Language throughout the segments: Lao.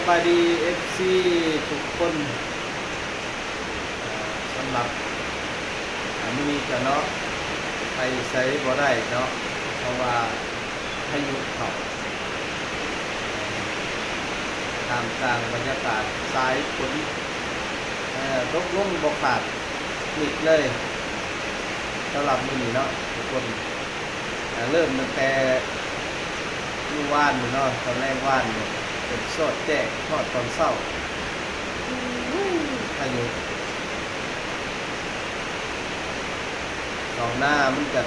ສະບາຍດີ ເອັຟຊີ ທຸກຄົນ. ເອີ່ ສຳລັບ ອາ ມື້ນີ້ກະເນາະ ໄປໃສບໍ່ໄດ້ເນາະ ເພາະວ່າພາຍຸເຂົ້າ. ທ່າມກາງບັນຍາກາດສາຍຝົນ ເອີ່ ຕົກລົງບໍ່ຂາດມິດເລີຍ ສຳລັບມື້ນີ້ເນາະທຸກຄົນ. ເລີ່ມຕັ້ງແຕ່ມື້ວານນີ້ເນາະ ຕອນແລງວານນີ້ ຈົນສອດແຈ້ງຮອດຕອນເຊົ້າ. ພາຍຸ ເຂົ້ານາມັນກະ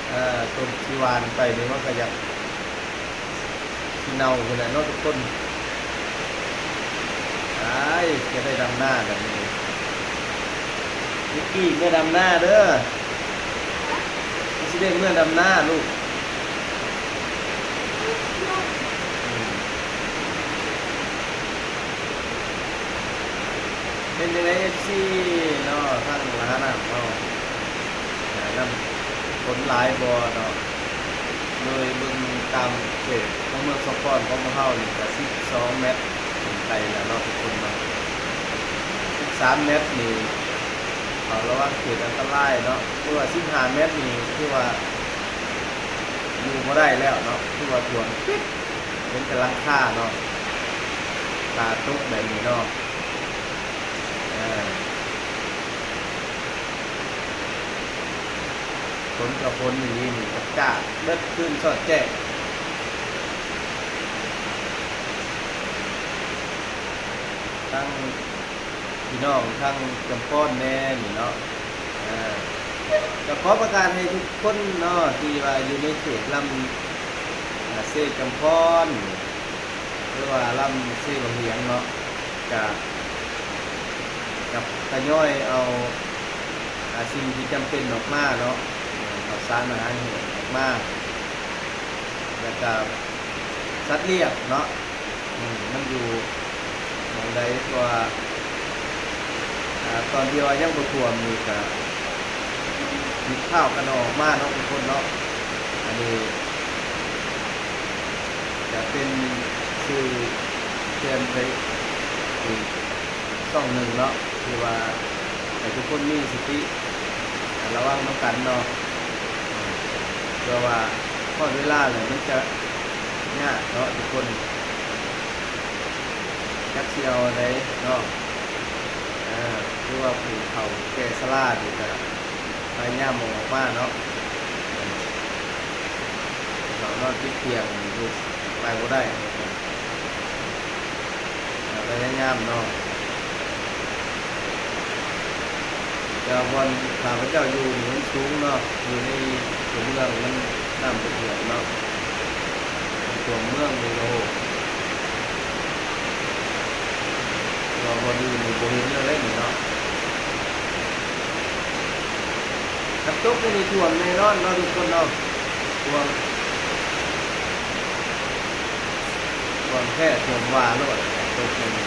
ເອີ່ ຕົ້ນທີ່ຫວ່ານໄປນີ້ມັນກະຢາກ ຂີ້ເນົ່າພຸ້ນແຫຼະເນາະທຸກຄົນ. ອ້າຍ ຈະໄດ້ດຳນາແລ້ວມື້ນີ້. ນິກກີ້ ເມືອດຳນາເດີ. ຊິໄດ້ເມືອດຳນາລູກ. ອືມ ເປັນຈັ່ງໃດ ເອັຟຊີ ເນາະ ທາງລະຫານ້ຳເຮົາ ນ້ຳຝົນຫຼາຍບໍ່ເນາະ? ໂດຍເບິ່ງຕາມເຂດຂອງເມືອງສອງຄອນຂອງພວກເຮົານີ້ກະສິບສອງແມັດຂຶ້ນໄປແລ້ວເນາະທຸກຄົນເນາະ. ສິບສາມແມັດນີ້ເຝົ້າລະວັງເຂດອັນຕະລາຍເນາະ ຫຼືວ່າສິບຫ້າແມັດນີ້ຖືວ່າຢູ່ບໍ່ໄດ້ແລ້ວເນາະ ຖືວ່າຖ້ວມປິດ ເຫັນແຕ່ຫຼັງຄາເນາະ ຖ້າຕົກແບບນີ້ເນາະ. ເອີ່ ຝົນກະຝົນອີ່ຫຼີນີ້ ກະຈາກເບິດຄືນສອດແຈ້ງ ທັງພີ່ນ້ອງທາງຈຳພອນແດ່ນີ້ເນາະ. ເອີ່ ກະຂໍປະກາດໃຫ້ທຸກຄົນເນາະ ທີ່ວ່າຢູ່ໃນເຂດລຳ ເຊຈຳພອນ ຫຼືວ່າລຳເຊບັງຫຼຽງເນາະ ກະ ກະທະຍອຍເອົາ ອາ ສິ່ງທີ່ຈຳເປັນອອກມາເນາະ ເອີ່ ເຂົ້າສານອາຫານແຫ້ງອອກມາ ແລ້ວກະສັດລ້ຽງເນາະ ອືມ ມັນຢູ່ໝ່ອງໃດ ເພາະວ່າ ອາ ຕອນທີ່ວ່າຍັງບໍ່ຖ້ວມນີ້ກະ ມີຂ່າວກັນອອກມາເນາະທຸກຄົນເນາະ. ອັນນີ້ກະເປັນສື່ເຕືອນໄປອີກຊ່ອງໜຶ່ງເນາະ ທີ່ວ່າໃຫ້ທຸກຄົນມີສະຕິ ລະວັງນຳກັນເນາະ ເພື່ອວ່າຮອດເວລາແລ້ວມັນຈະຍາກເນາະທຸກຄົນ ຈັກຊິເອົາໃດເນາະ. ເອີ ຄືວ່າຜູ້ເຖົ້າແກ່ຊະລານີ້ກະພະຍາຍາມເອົາອອກມາເນາະ ເອີ ເຂົານອນຕິດຕຽງຢູ່ ໄປບໍ່ໄດ້ ພະຍາຍາມເນາະ. ແຕ່ວ່າບ່ອນຂ້າພະເຈົ້າຢູ່ນີ້ມັນສູງເນາະ ຢູ່ໃນຕົວເມືອງມັນ ນ້ຳບໍ່ຖ້ວມເນາະ ຖ້ວມເມືອງນີ້ກະ ໂອ້ ແຕ່ວ່າບ່ອນອື່ນນີ້ບໍ່ເຫັນແລ້ວເດ້ນີ້ເນາະ. ຄັນຕົກນີ້ຖ້ວມແນ່ນອນເນາະທຸກຄົນເນາະ ຖ້ວມ ຖ້ວມແທ້ຖ້ວມຫວ້າໂລດ ຕົກນີ້.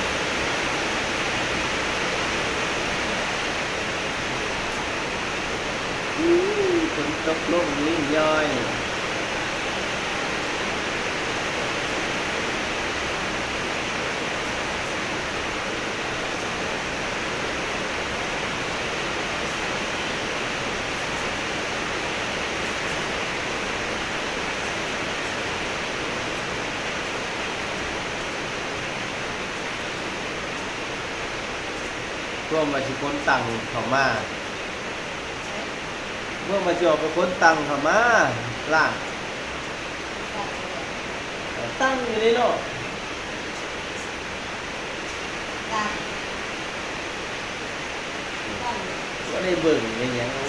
ຝົນຕົກລົງຍິ້ງຍ້ອຍ. ພວກມັນຊິຂົນຕັງເຂົ້າມາ ພວກມັນຊິອອກໄປຂົນຕັງເຂົ້າມາລ້າງ ເອົາຕັງຢູ່ນີ້ເນາະ ບໍ່ໄດ້ເບິ່ງແມ່ນຫຍັງ ໂອ້.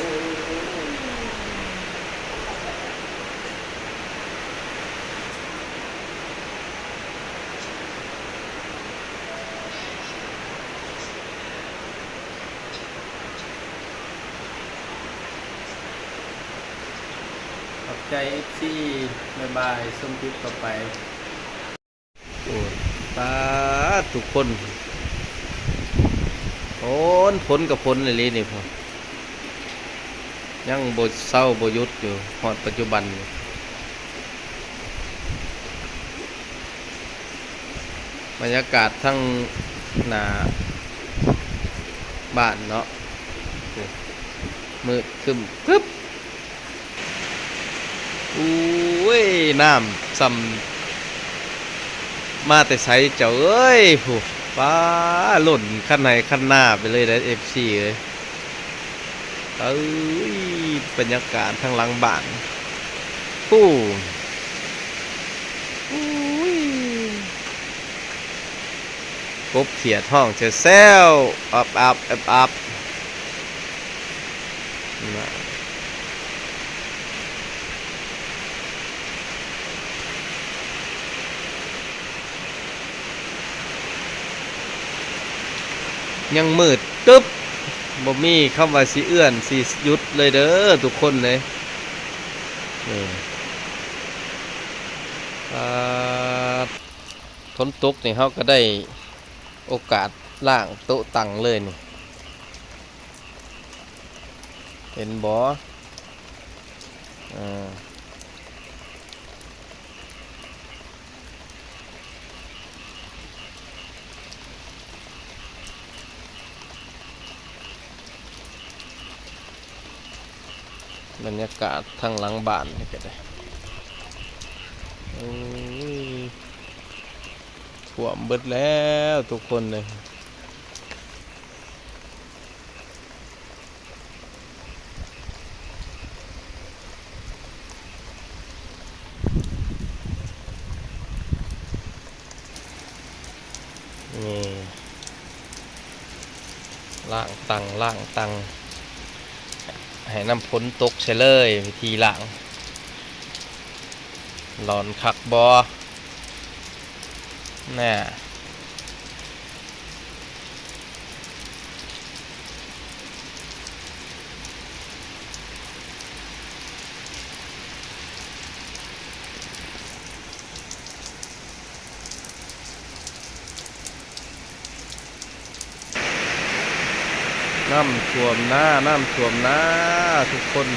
ຂອບໃຈ ເອັຟຊີ ບາຍບາຍ ຊົມຄລິບຕໍ່ໄປ. ໂອ້ຍ ປາດ ທຸກຄົນ ຝົນ ຝົນກະຝົນອີ່ຫຼີນີ້ ຍັງບໍ່ເຊົາບໍ່ຢຸດຢູ່ ຮອດປັດຈຸບັນນີ້. ບັນຍາກາດທາງໜ້າບ້ານເນາະ ໂອ້ ມືດຄຶ້ມກຶບ. ໂອ້ຍ ນ້ຳສ່ຳມາແຕ່ໃສເຈົ້າເອີຍ ພຸ້ນ ປ້າ ລົ້ນຄັນໄຮ່ຄັນນາໄປເລີຍເດ້ ເອັຟຊີເອີຍ. ເອີຍ ບັນຍາກາດທາງຫຼັງບ້ານ ໂອ້ ໂອ້ຍ ກົບຂຽດຮ້ອງແຊວໆ ອັບໆ ອັບໆ. ຍັງມືດຕຶບ ບໍ່ມີຄຳວ່າຊິເອື້ອນ ຊິຢຸດເລີຍເດີທຸກຄົນເອີຍ. ນີ້ ອ່າ ຝົນຕົກນີ້ ເຮົາກໍໄດ້ໂອກາດລ້າງໂຕະຕັ່ງເລີຍນີ້ ເຫັນບໍ່? ເອີ ບັນຍາກາດທາງຫຼັງບ້ານນີ້ກໍໄດ້ ໂອ້ຍ ຖ້ວມເບິດແລ້ວທຸກຄົນເອີຍ. ນີ້ ລ້າງຕັ່ງ ລ້າງຕັ່ງ ໃຫ້ນ້ຳຝົນຕົກໃສ່ເລີຍ ວິທີລ້າງ ຫຼອນຄັກບໍ່? ນະ ນ້ຳຖ້ວມນາ ນ້ຳຖ້ວມນາທຸກຄົນ.